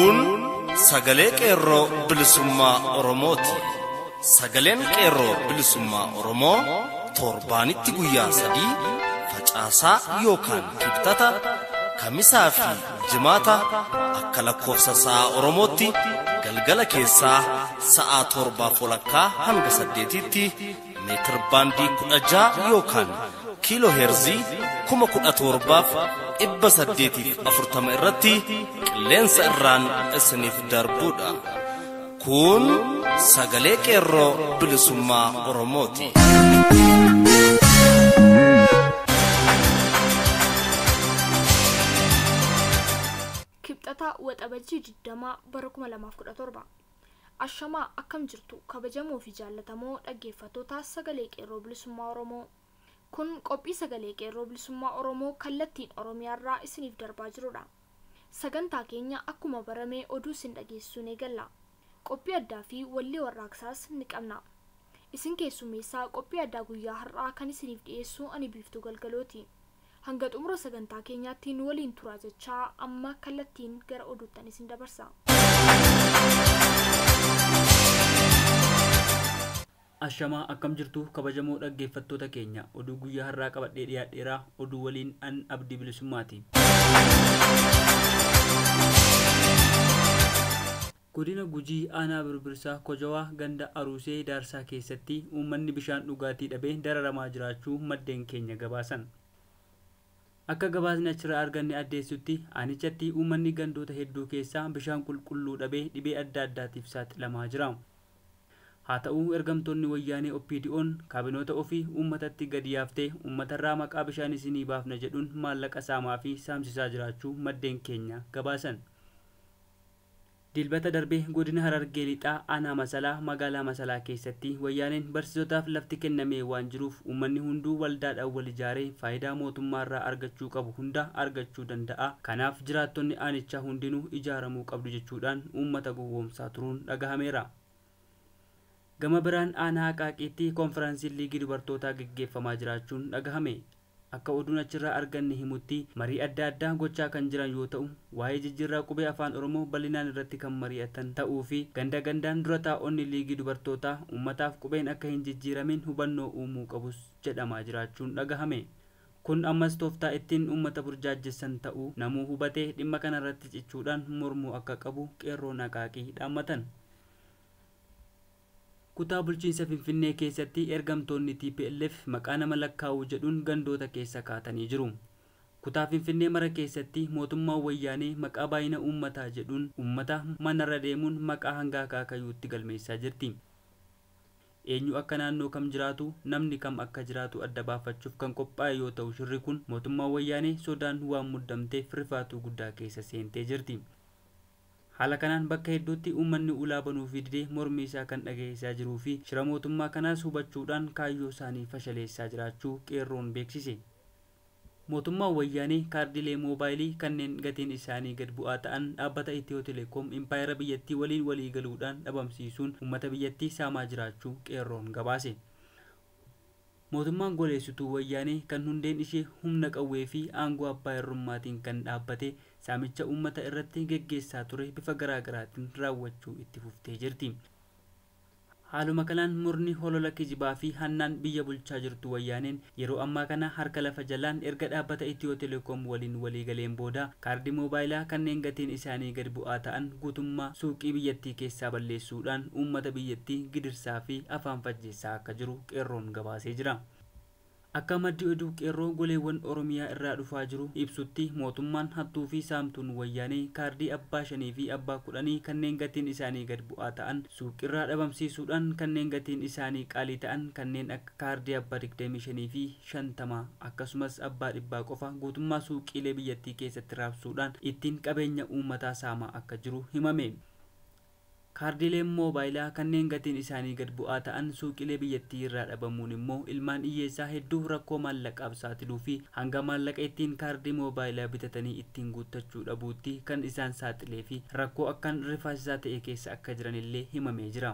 Kun sagalee Qeerroo Bilisummaa Oromooti. Sagaleen Qeerroo Bilisummaa Oromoo torbaanitti guyyaa 3 facaasaa yookaan kibxata, kamisaa fi jimaata akka lakkoofsa sa'a Oromootti galgala keessaa sa'a 7:30 hanga 8tti meetir baandii 16 yookaan kiiloo heerzii 17,840 irratti qilleensa irraan isiniif darbuudha. Kun sagalee Qeerroo Bilisummaa Oromooti. Kibxataa Waxabajjii 20 bara 2017. Ashamaa, akkam jirtu kabajamoo fi jaallatamoo dhaggeeffattoota sagalee Qeerroo Bilisummaa Oromoo? Kun qophii sagalee Qeerroo Bilisummaa Oromoo kallattiin Oromiyaarraa isiniif darbaa jirudha. Sagantaa keenya akkuma barame oduu isin dhageessisuun eegalla. Qophii addaa fi wallee warraaqsaas ni qabna. Isin keessummeessaa qophii addaa guyyaa har'aa kan isiniif dhiyeessu ani Biiftuu Galgalooti. Hanga xumura sagantaa keenyaatti nu waliin turaa jechaa, amma kallattiin gara oduuttan isin dabarsa. Ashamaa, akkam jirtu kabajamoo dhaggeeffattoota keenya? Oduu guyyaa har'aa qabadhee dhiyaadheeraa. Oduu waliin an Abdii Bilisummaati. Godina Gujii aanaa Birbirsaa Kojawaa ganda Aruusee Daarsaa keessatti uummanni bishaan dhugaatii dhabee dararamaa jiraachuu maddeen keenya gabaasan. Akka gabaasni achirraa arganne addeessutti, aanichatti uummanni gandoota hedduu keessaa bishaan qulqulluu dhabee dhibee adda addaatiif saaxilamaa jira. Haa ta'u, ergamtoonni wayyaanee OPDO'n kaabinoota ofii uummatatti gadi yaaftee uummatarraa maqaa bishaan isinii baafna jedhuun maallaqa saamaa fi saamsisaa jiraachuu maddeen keenya gabaasan. Dilbata darbee godina Harargee Lixaa aanaa Masalaa magaalaa Masalaa keessatti wayyaaneen barsiisotaaf lafti kennamee waan jiruuf uummanni hunduu waldaadhaan wal ijaaree faayidaa mootummaarraa argachuu qabu hunda argachuu danda'a. Kanaaf jiraattonni aanichaa hundinuu ijaaramuu qabdu jechuudhaan uummata gowwoomsaa turuun dhagahameera. Gama biraan aanaa Haqaaqiitti koonfiraansiin liigii dubartootaa gaggeeffamaa jiraachuun dhagahame. Akka oduun achirraa arganne himutti, marii adda addaa gochaa kan jiran yoo ta'u, waa'ee jijjiirraa qubee afaan Oromoo bal'inaan irratti kan mari'atan ta'uu fi ganda gandaan dura taa'onni liigii dubartootaa uummataaf qubeen akka hin jijjiiramin hubannoo uumuu qabus jedhamaa jiraachuun dhagahame. Kun ammas tooftaa ittiin uummata burjaajjessan ta'uu namuu hubatee dhimma kanarratti cichuudhaan mormuu akka qabu Qeerroon Haqaaqii dhaammatan. Kutaa bulchiinsa Finfinnee keessatti ergamtoonni TPLF maqaa nama lakkaa'uu jedhuun gandoota keessa kaatanii jiru. Kutaa Finfinnee mara keessatti mootummaan wayyaanee maqaa baay'ina uummataa jedhuun uummata manarra deemuun maqaa hanga akaakayyuutti galmeessaa jirti. Eenyu akka naannoo kam jiraatu, namni kam akka jiraatu adda baafachuuf kan qophaa'e yoo ta'u, shirri kun mootummaan wayyaanee sodaan waan muddamteef rifaatuu guddaa keessa seentee jirti. Haala kanaan bakka hedduutti uummanni ulaa banuu fi didee mormii isaa kan dhageessisaa jiruu fi shira mootummaa kanaas hubachuudhaan kaayyoo isaanii fashaleessaa jiraachuu Qeerroon beeksise. Mootummaan wayyaanee kaardilee moobaayilii kanneen gatiin isaanii gad bu'aa ta'an dhaabbata Itiyoo Telekoom impaayera biyyattii waliin walii galuudhaan dhabamsiisuun uummata biyyattii saamaa jiraachuu Qeerroon gabaase. Mootummaan goleessituu wayyaanee kan hundeen ishee humna qawwee fi aangoo abbaa irrummaatiin kan dhaabbate saamicha uummata irratti geggeessaa ture bifa garaagaraatiin raawwachuu itti fuftee jirti. Haaluma kanaan murni holola kijibaa fi hannaan biyya bulchaa jirtu wayyaaneen yeroo ammaa kana harka lafa jalaan erga dhaabbata Itiyoo Telekoom waliin walii galeen booda kaardii moobaayilaa kanneen gatiin isaanii gad bu'aa ta'an guutummaa suuqii biyyattii keessaa balleessuudhaan uummata biyyattii gidirsaa fi afaan fajjeessaa akka jiru Qeerroon gabaasee jira. Akka maddi oduu Qeerroo goleewwan Oromiyaa irraa dhufaa jiru ibsutti, mootummaan hattuu fi saamtuun wayyaanee kaardii abbaa 5 fi abbaa 10 kanneen gatiin isaanii gad bu'aa ta'an suuqirraa dhabamsiisuudhaan kanneen gatiin isaanii qaalii ta'an kanneen akka kaardii abbaa 25 fi 50 akkasumas abbaa 100 qofa guutummaa suuqiilee biyyattii keessatti raabsuudhaan ittiin qabeenya uummataa saamaa akka jiru himame. Kaardileen moobaayilaa kanneen gatiin isaanii gad bu'aa ta'an suuqilee biyyattii irraa dhabamuun immoo ilmaan hiyyeessaa hedduu rakkoo maallaqaaf saaxiluu fi hanga maallaqa ittiin kaardii moobaayilaa bitatanii ittiin guuttachuu dhabuutti kan isaan saaxilee fi rakkoo akkaan rifaasisaa ta'e keessa akka jiranillee himamee jira.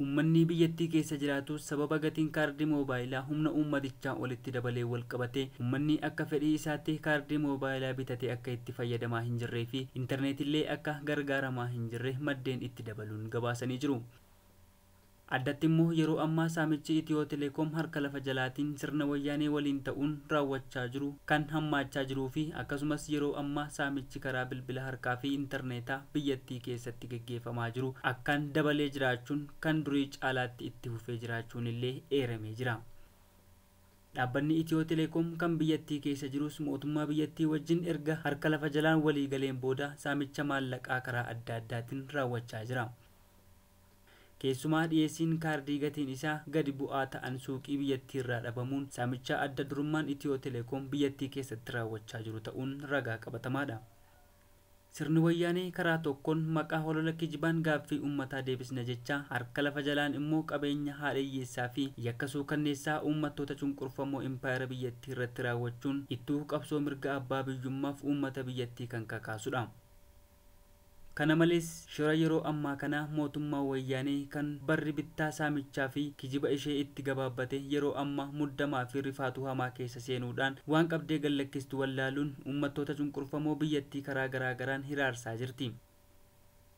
Uummanni biyyattii keessa jiraatu sababa gatiin kaardii moobaayilaa humna uummatichaa olitti dabalee wal qabate uummanni akka fedhii isaatti kaardii moobaayilaa bitatee akka itti fayyadamaa hin jirree fi intarneetillee akka gargaaramaa hin jirre maddeen itti dabaluun gabaasanii jiru. Addatti immoo yeroo ammaa saamichi Itiyoo Telekoom harka lafa jalaatiin sirna wayyaanee waliin ta'uun raawwachaa jiru kan hammaachaa jiruu fi akkasumas yeroo ammaa saamichi karaa bilbila harkaa fi intarneetaa biyyattii keessatti gaggeeffamaa jiru akkaan dabalee jiraachuun kan durii caalaatti itti fufee jiraachuun illee eeramee jira. Dhaabbanni Itiyoo Telekoom kan biyyattii keessa jirus mootummaa biyyattii wajjin erga harka lafa jalaan walii galeen booda saamicha maallaqaa karaa adda addaatiin raawwachaa jira. Keessumaa dhiyeessiin kaardii gatiin isaa gadi bu'aa ta'an suuqii biyyattii irraa dhabamuun saamicha adda durummaan Itiyoo Telekoom biyyattii keessatti raawwachaa jiru ta'uun ragaa qabatamaadha. Sirni wayyaanee karaa tokkoon maqaa holola kijibaan gaaffii uummataa deebisna jecha harka lafa jalaan immoo qabeenya haadha hiyyeessaa fi yakka suukanneessaa uummattoota cunqurfamoo impaayera biyyattii irratti raawwachuun ittuu qabsoo mirga abbaa biyyummaaf uummata biyyattii kan kakaasudha. Kana malees shira yeroo ammaa kana mootummaa wayyaanee kan barri bittaa saamichaa fi kijiba ishee itti gabaabbate yeroo ammaa muddamaa fi rifaatuu hamaa keessa seenuudhaan waan qabdee gallakkistu wallaaluun uummattoota cunqurfamoo biyyattii karaa garaa garaan hiraarsaa jirti.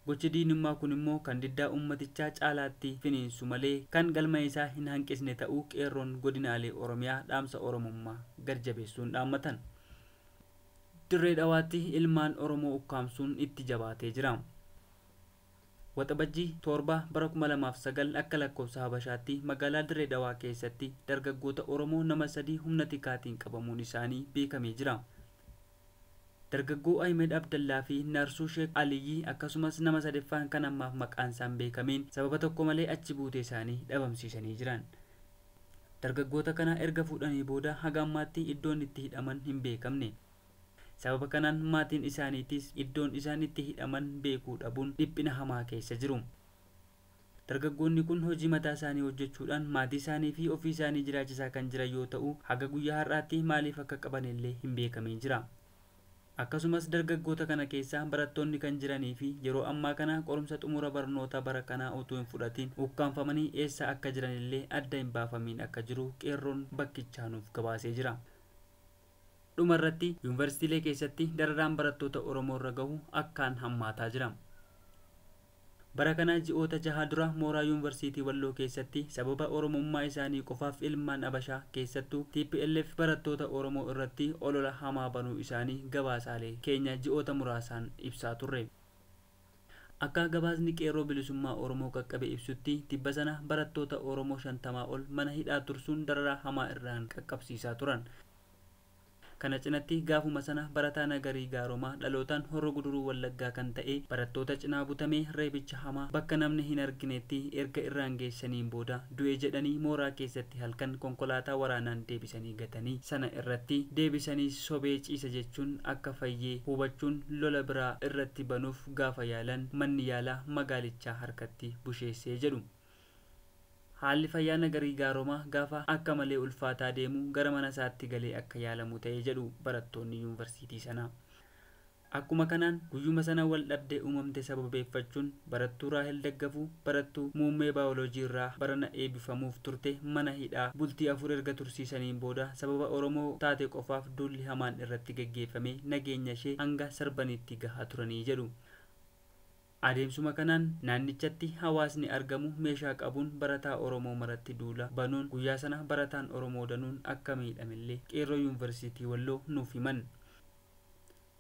Gochi diinummaa kun immoo kan diddaa uummatichaa caalaatti finiinsu malee kan galma isaa hin hanqisne ta'uu qeerroon godinaalee Oromiyaa dhaamsa Oromummaa gad-jabeessuun dhaammatan. Dirree Dhawaatti ilmaan Oromoo ukkaamsuun itti jabaatee jira. Waxabajjii 7 bara 2009 akka lakkoofsa Habashaatti magaalaa Dirree Dhawaa keessatti dargaggoota Oromoo nama 3 humna tikaatiin qabamuun isaanii beekamee jira. Dargaggoo Ahmed Abdallaa fi Narsuu Sheek Aliyyii akkasumas nama sadaffaan kan ammaaf maqaan isaan beekameen sababa tokko malee achi buutee isaanii dhabamsiisanii jiran. Dargaggoota kana erga fuudhanii booda haga ammaatti iddoon itti hidhaman hin beekamne. Sababa kanaan maatiin isaaniitis iddoon isaan itti hidhaman beekuu dhabuun dhiphina hamaa keessa jiru. Dargaggoonni kun hojii mataa isaanii hojjechuudhaan maatii isaanii fi ofii isaanii jiraachisaa kan jiran yoo ta'u, haga guyyaa har'aatti maaliif akka qaban illee hin beekamin jira. Akkasumas dargaggoota kana keessaa barattoonni kan jiranii fi yeroo ammaa kana qorumsa xumura barnoota bara kanaa utuu hin fudhatiin ukkaanfamanii eessa akka jiran illee adda hin baafamiin akka jiru qeerroon bakkichaa nuuf gabaasee jira. Dhumarratti yuunivarsiitiilee keessatti dararaan barattoota Oromoo irra gahu akkaan hammaataa jira. Bara kana ji'oota 6 dura mooraa yuunivarsiitii Walloo keessatti sababa Oromummaa isaanii qofaaf ilmaan Abashaa keessattuu TPLF barattoota Oromoo irratti olola hamaa banuu isaanii gabaasaalee keenya ji'oota muraasaan ibsaa turre. Akka gabaasni qeerroo bilisummaa Oromoo qaqqabe ibsutti tibba sana barattoota Oromoo 50 ol mana hidhaa tursuun dararaa hamaa irraan qaqqabsiisaa turan. Kana cinatti gaafuma sana barataa Nagarii Gaaromaa dhalootaan Horro Guduruu Wallaggaa kan ta'e barattoota cinaa butamee reebicha hamaa bakka namni hin arginetti erga irraan geessaniin booda du'e jedhanii mooraa keessatti halkan konkolaataa waraanaan deebisanii gatanii sana irratti deebisanii sobee ciisa jechuun akka fayyee hubachuun lola biraa irratti banuuf gaafa yaalan manni yaalaa magaalichaa harkatti busheessee jedhu. Haalli fayyaa Nagarii Gaaromaa gaafa akka malee ulfaataa deemu gara mana isaatti galee akka yaalamu ta'ee jedhu barattoonni yuunivarsiitii sanaa. Akkuma kanaan guyyuma sana wal dhabdee uumamte sababeeffachuun barattuu Raahel Daggafuu barattuu muummee baayoloojii irraa barana eebbifamuuf turte mana hidhaa bultii 4 erga tursiisaniin booda sababa Oromoo taate qofaaf duulli hamaan irratti gaggeeffame nageenya ishee hanga sarbanitti gahaa turanii jedhu. Adeemsuma kanaan naannichatti hawaasni argamu meeshaa qabuun barataa Oromoo maratti duula banuun guyyaa sana barataan Oromoo danuun akka miidhamellee qeerroo yuunivarsiitii Walloo nuuf himan.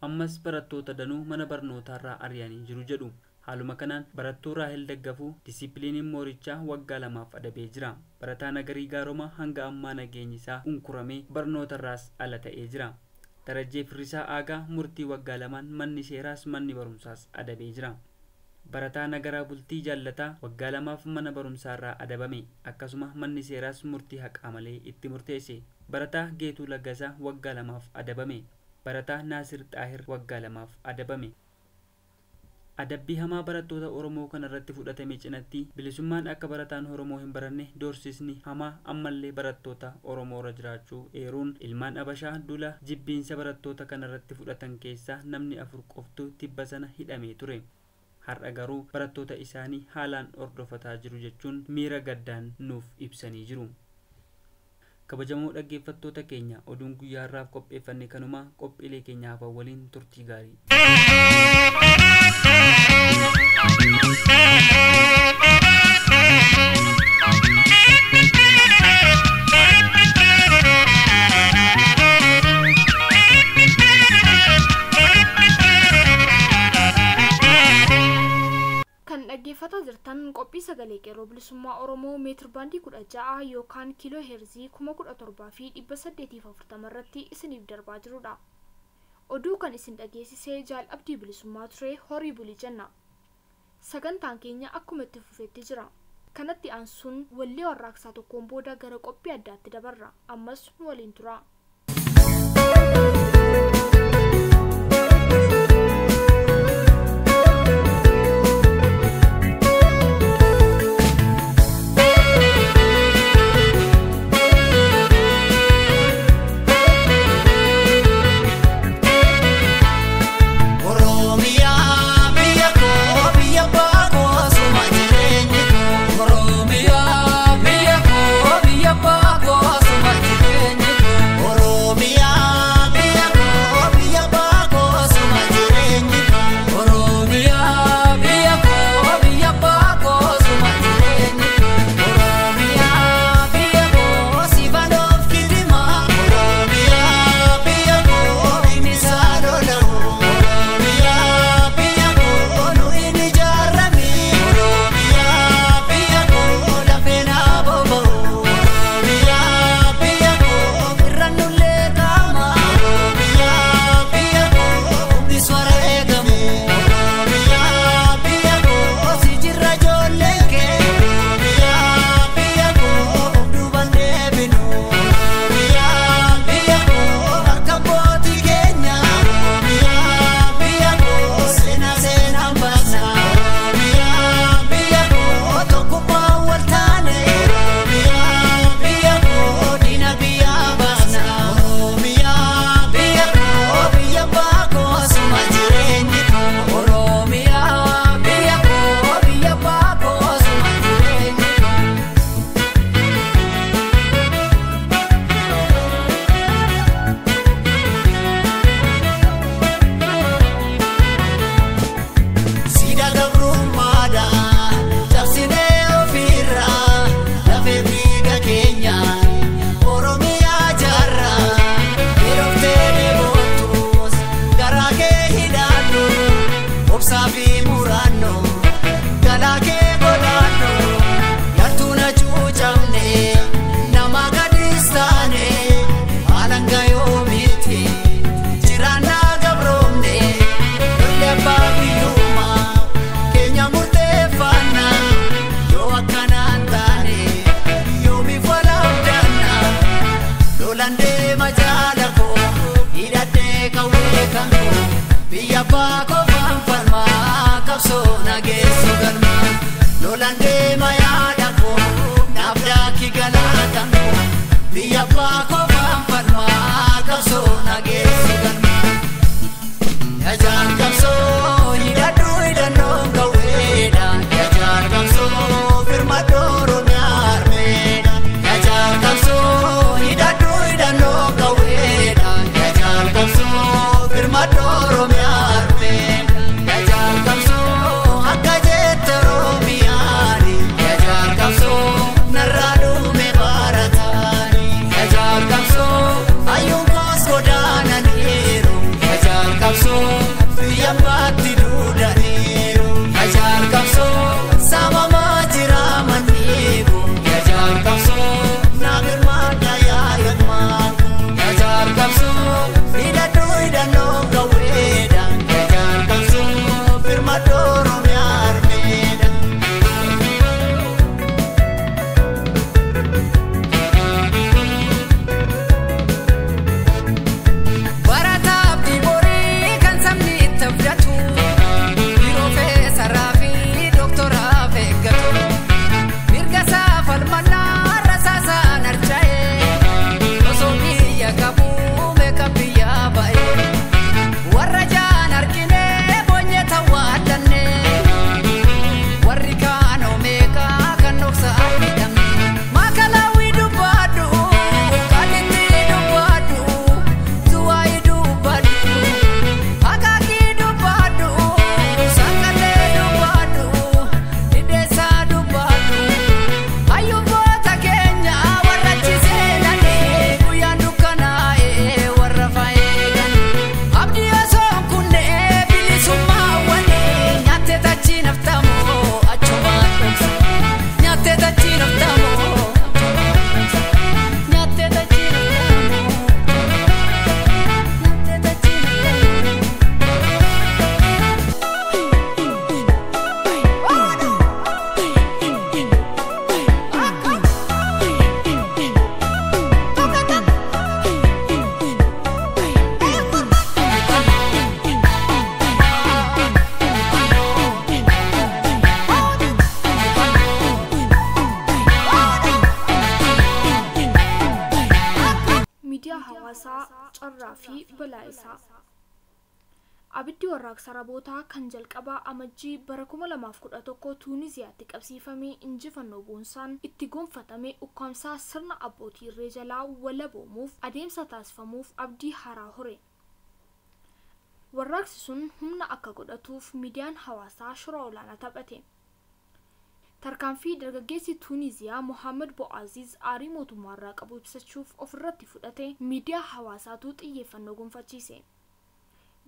Ammas barattoota danuu mana barnootaarraa ari'anii jiru jedhu. Haaluma kanaan barattuu Raahel Daggafuu disiipiliiniin moorichaa waggaa 2 adabee jira. Barataa Nagarii Gaaromaa hanga ammaa nageenyi isaa unkuramee barnootarraas ala ta'ee jira. Darajjee Firrisaa Aagaa murtii waggaa 2 manni seeraas manni barumsaas adabee jira. Barataa Nagaraa Bultii Jaallataa waggaa 2 mana barumsaarraa adabame. Akkasuma manni seeraas murtii haqaa malee itti murteesse. Barataa Geetuu Laggasaa waggaa 2 adabame. Barataa Naasir Xaahir waggaa 2 adabame. Adabbii hamaa barattoota Oromoo kanarratti fudhatame cinatti bilisummaan akka barataan Oromoo hin baranne doorsisni hamaa ammallee barattoota Oromoo irra jiraachuu eeruun ilmaan Abashaa dula jibbiinsa barattoota kanarratti fudhatan keessaa namni 4 qoftu tibba sana hidhamee ture. Har'a garuu barattoota isaanii haalaan hordofataa jiru jechuun miira gaddaan nuuf ibsanii jiru. Kabajamoo dhaggeeffattoota keenya, oduun guyyaa har'aaf qopheeffanne kanuma. Qophiilee keenya hafan waliin turtii gaarii. Kan dhaggeeffataa jirtan qophii sagalee Qeerroo Bilisummaa Oromoo meetir baandii 16 yookaan kiiloo heerzii 17,840 irratti isiniif darbaa jirudha. Oduu kan isin dhageessisee Jaal Abdii Bilisummaa ture. Horii bulii jenna. Sagantaan keenya akkuma itti fufeetti jira. Kanatti aansuun wallee warraaqsaa tokkoon booda gara qophii addaatti dabarra. Ammas nu waliin tura. Oromiyaa biyya koo, biyya abbaa koo, suma jireenyi koo. Oromiyaa biyya koo, biyya abbaa koo, suma jireenyi koo. Oromiyaa biyya koo, biyya abbaa koo, suma jireenyi koo. Oromiyaa biyya koo, biyya abbaa koo, suma jireenyi koo. Oromiyaa biyya koo, si baloof kilima. Oromiyaa biyya koo, inni isaa lola'u. Oromiyaa biyya koo, nu inni ijaarame. Oromiyaa biyya koo, lafee naa boba'u. Oromiyaa biyya koo, irrannullee qaama. Oromiyaa biyya koo, humni swara eegamu. Oromiyaa biyya koo, si jirra ijoolleen kee. Oromiyaa biyya koo, of duuban deebinu. Oromiyaa biyya koo, akka abbootii keenya. Oromiyaa biyya koo, seenaa seenaan baasna. Oromiyaa biyya koo, tokkummaa wal taane. Oromiyaa biyya koo, diina biyyaa baasna. Oromiyaa biyya koo, biyya abbaa koo, suma jireenyi koo. Oromiyaa biyya koo, biyya abbaa koo, suma jireenyi koo. Sida gabrummaadha cabsinee ofiirraa, lafee dhiiga keenya Oromiyaa jaarraa. Yerooftee deeboottus garaa kee hidhaadhu, obsaa fi muraannoo galaa kee godhaadhu. Yartuu na cuucamne nama gadis taane, haalanga yoomiiti jiraannaa gabroomne? Lolli abbaa biyyummaa keenya murteeffanna, yoo akkanaan taane yoomiif walaabdanna? Lolaan deema jaala koo, hidhadhee qawwee kan koo, biyya abbaa koo fanfalmaa, qabsoo nageessu galma. Carraa fi balaa isaa. Abiddi warraaqsa Arabootaa kan jalqabaa Amajjii bara 2011 Tuuniziyaatti qabsiifamee injifannoo boonsaan itti gonfatame ukkaamsaa sirna abbootii irree jalaa walaboomuuf adeemsa taasifamuuf abdii haaraa hore. Warraaqsi sun humna akka godhatuuf miidiyaan hawaasaa shoora olaanaa taphate. Tarkaanfii dargaggeessi Tuuniziyaa Mohaammed Bo'aaziz aarii mootummaarraa qabu ibsachuuf ofirratti fudhate miidiyaa hawaasaatu xiyyeeffannoo gonfachiise.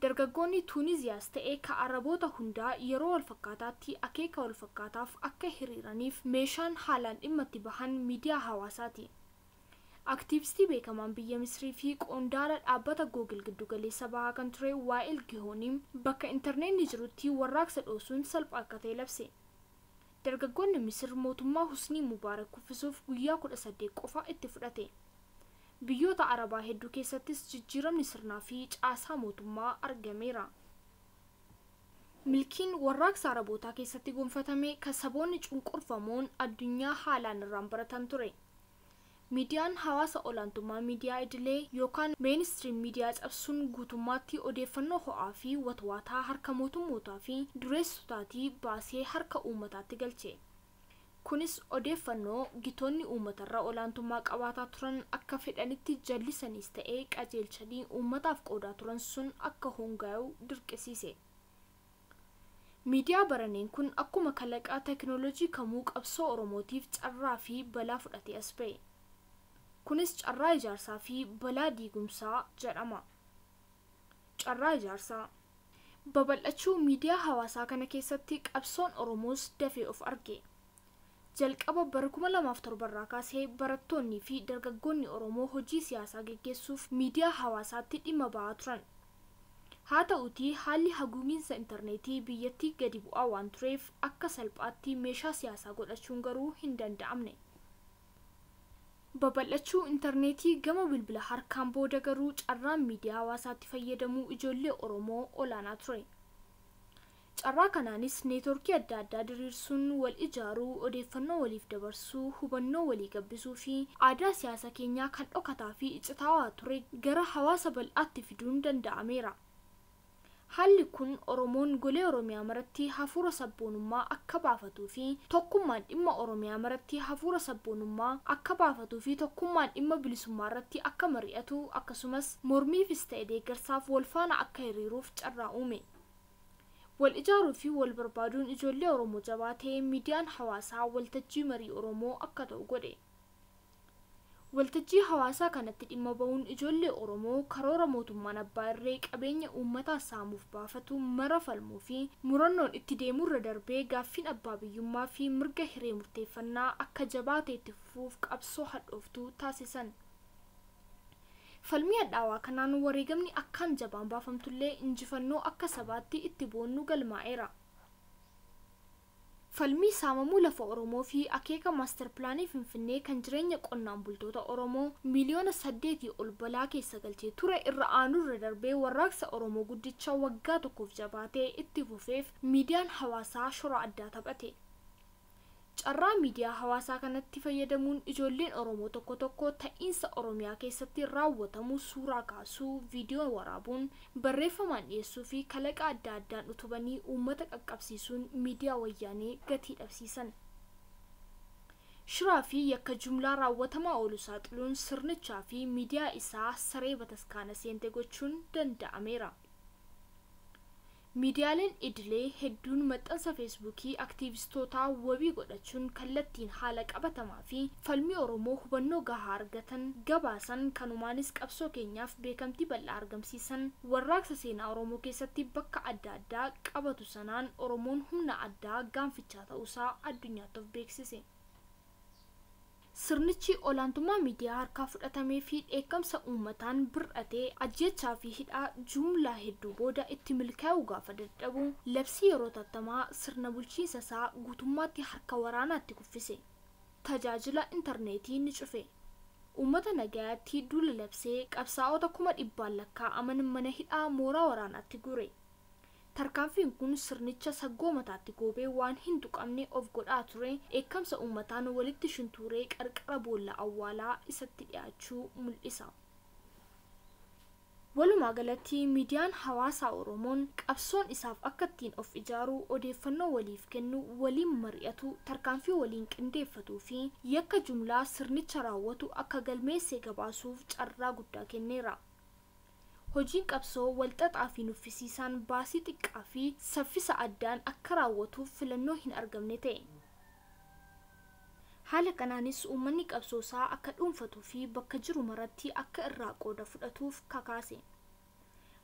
Dargaggoonni Tuuniziyaas ta'e ka Araboota hundaa yeroo walfakkaataatti akeeka walfakkaataaf akka hiriiraniif meeshaan haalaan dhimma itti bahan miidiyaa hawaasaati. Aktiivistii beekamaan biyya Misrii fi qondaala dhaabbata Googil giddugaleessa bahaa kan ture Waa'il Gihooniim bakka intarneetni jirutti warraaqsa dhoosuun salphaa akka ta'e labse. Dargaggoonni Misir mootummaa Husnii Mubaarak kuffisuuf guyyaa 18 qofa itti fudhate. Biyyoota Arabaa hedduu keessattis jijjiiramni sirnaa fi caasaa mootummaa argameera. Milkiin warraaqsa Arabootaa keessatti gonfatame kan saboonni cunqurfamoon addunyaa haalaan irraan baratan ture. Miidiyaan hawaasa olaantummaa miidiyaa idilee yookaan meenistiriim miidiyaa cabsuun guutummaatti odeeffannoo ho'aa fi watwaataa harka mootummootaa fi dureessotaatii baasee harka uummataatti galche. Kunis odeeffannoo gitoonni uummatarra olaantummaa qabaataa turan akka fedhanitti jallisaniis ta'ee qajeelchanii uummataaf qoodaa turan sun akka hongaa'u dirqisiise. Miidiyaa baraneen kun akkuma kalaqaa teekinooloojii kamuu qabsoo Oromootiif carraa fi balaa fudhatee as ba'e. Kunis carraa ijaarsaa fi balaa diigumsaa jedhama. Carraa ijaarsaa. Babal'achuu miidiyaa hawaasaa kana keessatti qabsoon Oromoos dafee of arge. Jalqaba bara 2007 irraa kaasee barattoonni fi dargaggoonni Oromoo hojii siyaasaa geggeessuuf miidiyaa hawaasaatti dhimma ba'aa turan. Haa ta'uutii haalli haguuginsa intarneetii biyyattii gadi bu'aa waan tureef akka salphaatti meeshaa siyaasaa godhachuun garuu hin danda'amne. Babal'achuu intarneetii gama bilbila harkaan booda garuu carraan miidiyaa hawaasaatti fayyadamuu ijoollee Oromoo olaanaa ture. Carraa kanaanis neetworkii adda addaa diriirsuun wal ijaaruu, odeeffannoo waliif dabarsuu, hubannoo walii gabbisuu fi aadaa siyaasa keenyaa kan dhokataa fi iccitaawaa ture gara hawaasa bal'aatti fiduun danda'ameera. Haalli kun Oromoon golee Oromiyaa maratti hafuura sabboonummaa akka baafatuu fi tokkummaan dhimma Oromiyaa maratti hafuura sabboonummaa akka baafatuu fi tokkummaan dhimma bilisummaa irratti akka mari'atu akkasumas mormiifis ta'e deeggarsaaf wal faana akka hiriiruuf carraa uume. Wal ijaaruu fi wal barbaaduun ijoollee Oromoo jabaatee miidiyaan hawaasaa waltajjii marii Oromoo akka ta'u godhe. Waltajjii hawaasaa kanatti dhimma ba'uun ijoollee Oromoo karoora mootummaan abbaa irree qabeenya uummataa saamuuf baafatu mara falmuu fi murannoon itti deemurra darbee gaaffiin abbaa biyyummaa fi mirga hiree murteeffannaa akka jabaatee itti fufuuf qabsoo hadhooftuu taasisan. Falmii hadhaawaa kanaan wareegamni akkaan jabaan baafamtullee injifannoo akka sabaatti itti boonnu galmaa'eera. Falmii saamamuu lafa Oromoo fi akeeka maastar pilaanii Finfinnee kan jireenya qonnaan bultoota Oromoo miiliyoona 8 ol balaa keessa galchee ture irra aanurra darbee warraaqsa Oromoo guddicha waggaa tokkoof jabaatee itti fufeef miidiyaan hawaasaa shoora addaa taphate. Carraa miidiyaa hawaasaa kanatti fayyadamuun ijoolleen Oromoo tokko tokko ta'iinsa Oromiyaa keessatti raawwatamu suuraa kaasuu, viidiyoo waraabuun, barreeffamaan dhiyeessuu fi kalaqa adda addaan utubanii uummata qaqqabsiisuun miidiyaa wayyaanee gatii dhabsiisan. Shiraa fi yakka jumlaa raawwatamaa oolu saaxiluun sirnichaa fi miidiyaa isaa saree bataskaana seente gochuun danda'ameera. Miidiyaaleen idilee hedduun maxxansa feesbuukii aktiivistootaa wabii godhachuun kallattiin haala qabatamaa fi falmii Oromoo hubannoo gahaa argatan gabaasan kanumaanis qabsoo keenyaaf beekamtii bal'aa argamsiisan warraaqsa seenaa Oromoo keessatti bakka adda addaa qabatu sanaan Oromoon humna addaa gaanfichaa ta'uusaa addunyaatti of beeksise. Sirnichi olaantummaa miidiyaa harkaa fudhatamee fi dheekkamsa uummataan bir'atee ajjechaa fi hidhaa jumlaa hedduu booda itti milkaa'uu gaafa dadhabu labsii yeroo tattamaa sirna bulchiinsa isaa guutummaatti harka waraanaatti kuffise. Tajaajila intarneetii ni cufe. Uummata nagayaatti duula labsee qabsaa'ota 100,000 lakkaa'aman mana hidhaa mooraa waraanaatti gure. Tarkaanfiin kun sirnicha saggoo mataatti goobee waan hin tuqamne of godhaa ture dheekkamsa uummataan walitti shuntuuree qarqara boolla awwaalaa isatti dhiyaachuu mul'isa. Walumaa galatti miidiyaan hawaasaa Oromoon qabsoon isaaf akka ittiin of ijaaru, odeeffannoo waliif kennu, waliin mari'atu, tarkaanfii waliin qindeeffatuu fi yakka jumlaa sirnicha raawwatu akka galmeessee gabaasuuf carraa guddaa kenneera. Hojiin qabsoo walxaxaa fi nuffisiisaan baasii xiqqaa fi saffisa addaan akka raawwatuuf filannoo hin argamne ta'e. Haala kanaanis uummanni qabsoo isaa akka dhuunfatuu fi bakka jiru maratti akka irraa qooda fudhatuuf kakaase.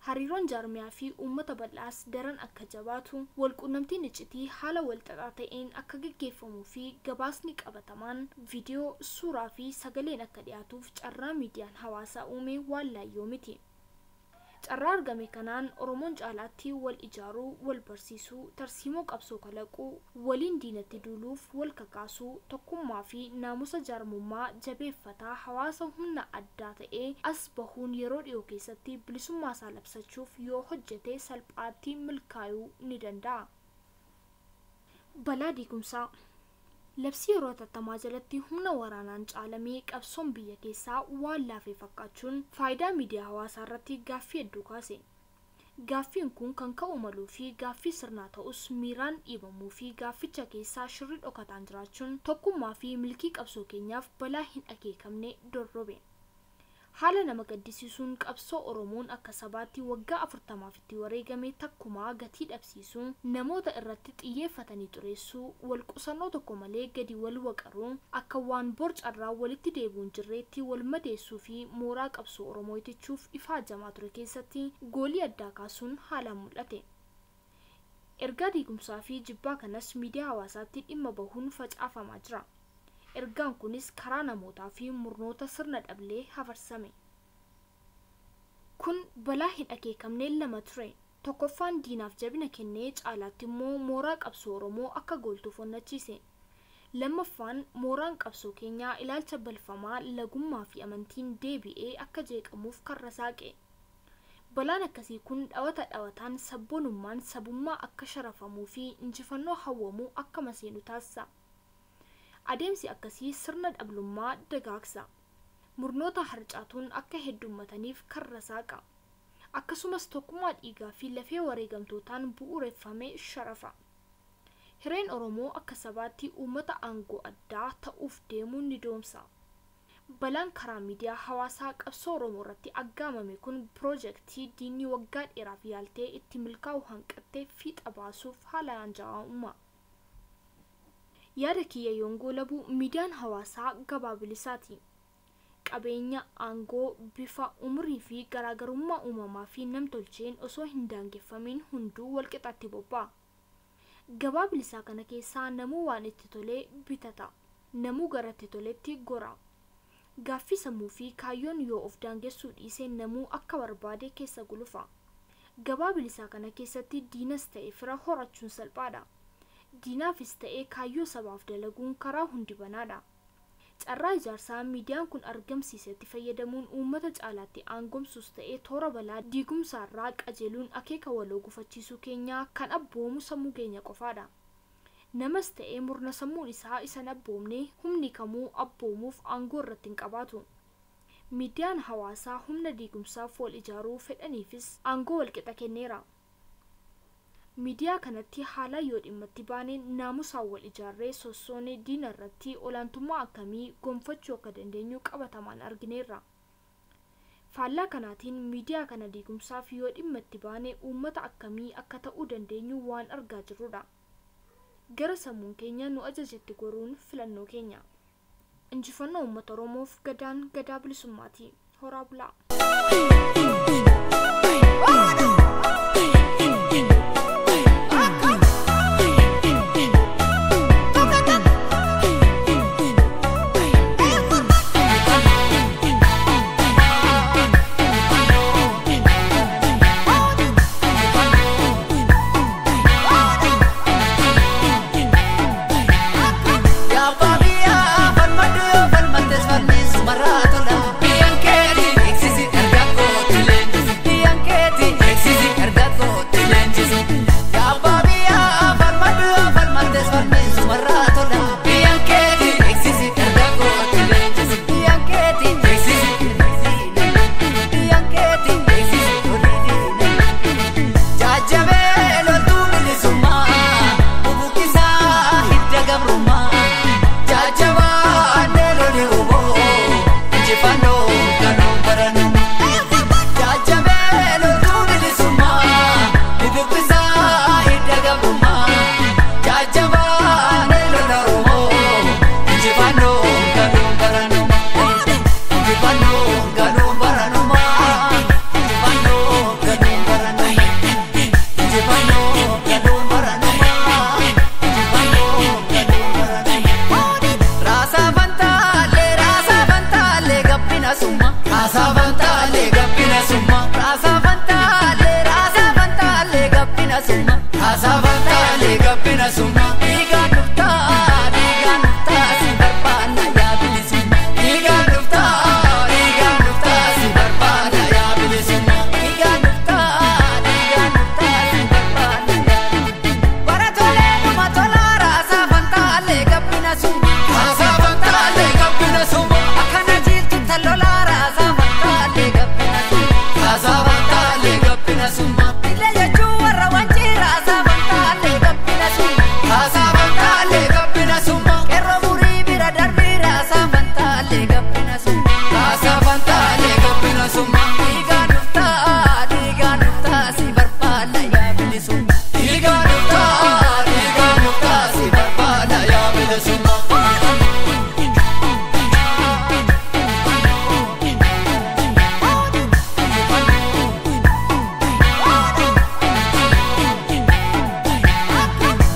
Hariiroon jaarmiyaa fi uummata bal'aas daran akka jabaatu, walquunnamtiin iccitii haala walxaxaa ta'een akka gaggeeffamuu fi gabaasni qabatamaan viidiyoo, suuraa fi sagaleen akka dhiyaatuuf carraa miidiyaan hawaasaa uume waan laayyoo miti. Carraa argame kanaan Oromoon caalaatti wal ijaaruu, wal barsiisuu, tarsiimoo qabsoo kalaquu, waliin diinatti duuluuf wal kakaasuu, tokkummaa fi naamusa jaarmummaa jabeeffataa hawaasa humna addaa ta'ee as bahuun yeroo dhiyoo keessatti bilisummaa isaa labsachuuf yoo hojjete salphaatti milkaa'uu ni danda'a. Balaa diigumsaa. Labsii yeroo hatattamaa jalatti humna waraanaan caalamee qabsoon biyya keessaa waan laafee fakkaachuun faayidaa miidiyaa hawaasaa irratti gaaffii hedduu kaase. Gaaffiin kun kan ka'u maluu fi gaaffii sirnaa ta'us miiraan dhiibamuu fi gaafficha keessaa shirri dhokataan jiraachuun tokkummaa fi milkii qabsoo keenyaaf balaa hin akeekamne dorrobe. Haala nama gaddisiisuun qabsoo Oromoon akka sabaatti waggaa 40 itti wareegame takkumaa gatii dhabsiisuun namoota irratti xiyyeeffatanii xureessuu, wal qusannoo tokko malee gadi wal waqaruu, akka waan borcarraa walitti deebi'uun jirreetti wal madeessuu fi mooraa qabsoo Oromoo itichuuf ifaajamaa ture keessatti goolii addaa kaasuun haalaan mul'ate. Ergaa diigumsaa fi jibbaa kanas miidiyaa hawaasaatti dhimma bahuun facaafamaa jira. Ergaan kunis karaa namootaa fi murnoota sirna dhablee hafarsame. Kun balaa hin akeekamne lama ture. Tokkoffaan diinaaf jabina kennee caalaatti immoo mooraa qabsoo Oromoo akka gooltuuf onnachiise. Lammaffaan mooraan qabsoo keenyaa ilaalcha balfamaa lagummaa fi amantiin deebi'ee akka jeeqamuuf karra saaqe. Balaan akkasii kun dhawata dhawataan sabboonummaan sabummaa akka sharafamuu fi injifannoo hawwamuu akka maseenu taasisa. Adeemsi akkasii sirna dhablummaa dagaagsa. Murnoota harcaatuun akka heddummataniif karra saaqa. Akkasumas tokkummaa dhiigaa fi lafee wareegamtootaan bu'uureffame sharafa. Hireen Oromoo akka sabaatti uummata aangoo addaa ta'uuf deemuun ni doomsa. Balaan karaa miidiyaa hawaasaa qabsoo Oromoo irratti aggaamame kun piroojeektii diinni waggaa dheeraaf yaaltee itti milkaa'u hanqattee fiixa baasuuf haala anjaa'aa uuma. Yaada kiyya yoongoo labu miidiyaan hawaasaa gabaa bilisaati. Qabeenya, aangoo, bifa, umurii fi garaagarummaa uumamaa fi namtolcheen osoo hin daangeffamin hunduu walqixatti bobba'a. Gabaa bilisaa kana keessaa namuu waan itti tolee bitata. Namuu gara itti toletti gora. Gaaffii sammuu fi kaayyoon yoo of daangessuu dhiise namuu akka barbaade keessa gulufa. Gabaa bilisaa kana keessatti diinas ta'e fira horachuun salphaadha. Diinaafis ta'ee kaayyoo sabaaf dalaguun karaa hundi banaadha. Carraa ijaarsaa miidiyaan kun argamsiisetti fayyadamuun uummata caalaatti aangomsuus ta'ee toora balaa diigumsaarraa qajeeluun akeeka waloo gufachiisuu keenyaa kan abboomu sammuu keenya qofaadha. Namas ta'ee murna sammuun isaa isan abboomne humni kamuu abboomuuf aangoo irratti hin qabaatu. Miidiyaan hawaasaa humna diigumsaaf wal ijaaruu fedhaniifis aangoo walqixa kenneera. Miidiyaa kanatti haala yoo dhimma itti baane naamusaan wal ijaarree sossoonee diina irratti olaantummaa akkamii gonfachuu akka dandeenyu qabatamaan argineerra. Faallaa kanaatiin miidiyaa kana diigumsaaf yoo dhimma itti baane uummata akkamii akka ta'uu dandeenyu waan argaa jirrudha. Gara sammuun keenya nu ajajetti goruun filannoo keenya. Injifannoo uummata Oromoof gadaan gadaa bilisummaati. Horaa bulaa. Maratona, biyan kee, eegsisi dargaggoo. suma. Dhiigaan dhuftaa dhiigaan dhuftaa si barbaanna yaa bilisummaa. Dhiigaan dhuftaa dhiigaan dhuftaa si barbaanna yaa bilisummaa. Dhiigaan dhuftaa dhiigaan dhuftaa si barbaanna yaa bilisummaa. Bara tolee dhuma tolaa raasaa fantaalee gabbina suma. Raasaa fantaalee gabbina suma. Akkana jirtu tallolaa raasaa fantaalee gabbina suma. Raasaa fantaalee gabbina suma. Illee jechuun warra wancii raasaa fantaalee gabbina suma. Raasaa fantaalee gabbina suma. Qeerroo murii bira darbii raasaa fantaalee gabbina suma. Raasaa fantaalee gabbina suma. Dhiigaan dhuftaa dhiigaan dhuftaa si barbaanna yaa bilisummaa. Dhiigaan dhuftaa dhiigaan dhuftaa si barbaanna yaa bilisummaa.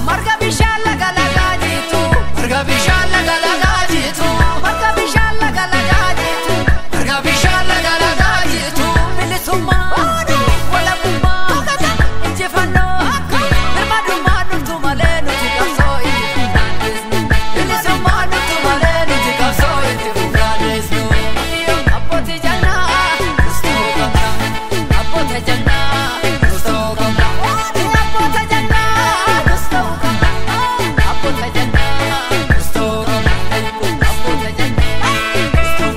Marga bishaan laga lagaa jiitu. Marga bishaan laga lagaa jiitu. Marga bishaan laga lagaa jiitu. Marga bishaan laga lagaa jiitu. Bilisummaa. Walabummaa. Injifannoo. Birmadummaa dhuftu malee nuti qabsoo itti fufnaan. Bilisummaa dhuftu malee nuti qabsoo itti fufnaan. Abbooti jannaa. Kustoo qabna. Abboota jannaa. Kustoo qabna. Abboota jannaa. Kustoo qabna. Abboota jannaa. Kustoo qabna. Abboota jannaa. Kustoo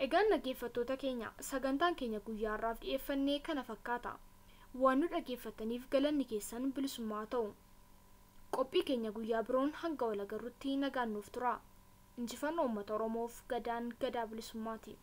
Egaan dhaggeeffattoota keenya sagantaan keenya guyyaa har'aaf dhiyeeffannee kana fakkaata. Waan nu dhaggeeffataniif galanni keessan bilisummaa haa ta'u. Qophii keenya guyyaa biroon hanga wal agarrutti nagaan nuuf tura. Injifannoo uummata Oromoof gadaan gadaa bilisummaati.